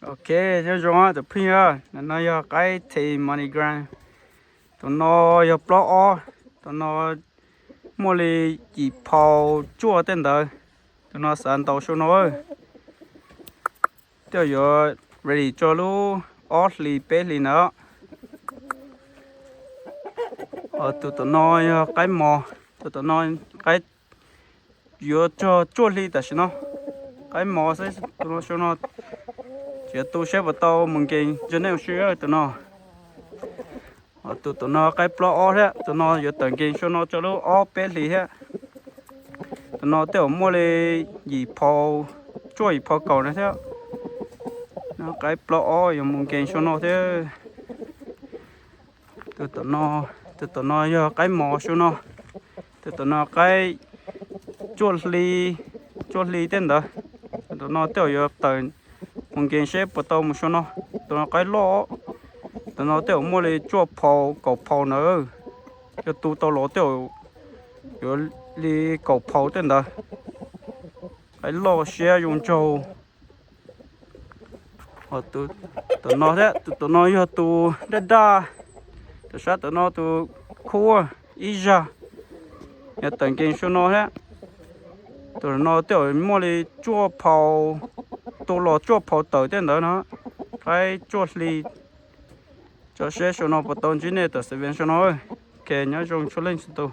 Ok, nyob zoo cov phooj ywg, no yog qaib Thai Money Green. Tus no yog plaub ob, tus no muaj li yim phau cuaj tej ntawd. Tus no xav ntaus xyoo no, tej zaum yuav ready tso lub ob hlis peb hlis ntawd. Tus tom no yog qaib mos, tus tom no qaib yuav txog cuaj hli tam sim no. Qaib mos xwb, tus no xyoo no tseem tu seb puas tau mus nkees ntsa nej ua si tus no. Tus tom no qaib plaub ob thiab, tus no yuav tawm nkees xyoo no tso lub ob peb hlis thiab. Tus no tej zaum muaj li yim phau, cuaj yim phau kaum na thiab. Qaib plaub ob yuav mus nkees xyoo no thiab. Tus tom no yog qaib mos xyoo no. Tus tom no qaib cuaj hli, cuaj hli tej ntawd. Tus tom no tej zaum yuav tawm mus nkees seb puas tau mus xyoo no. Tus no qaib loj, tus no tej zaum muaj li cuaj phau kaum phau ntawd. Yog tu tau los tej zaum yuav li kaum phau tej ntawd. Qaib loj siab zoo nraug. Tom no thiab, tus tom no yog tus daj daj, tus sab tom no tus khub ib zag, yuav tawm nkees xyoo no thiab. Tus no tej zaum muaj li cuaj phau, tu los cuaj phau tawm tej ntawd no. Qaib cuaj hli, tso seb xyoo no puas tau ntsib nej tom xav vees xyoo no. Ok, nyob zoo txhua leej txhua tus.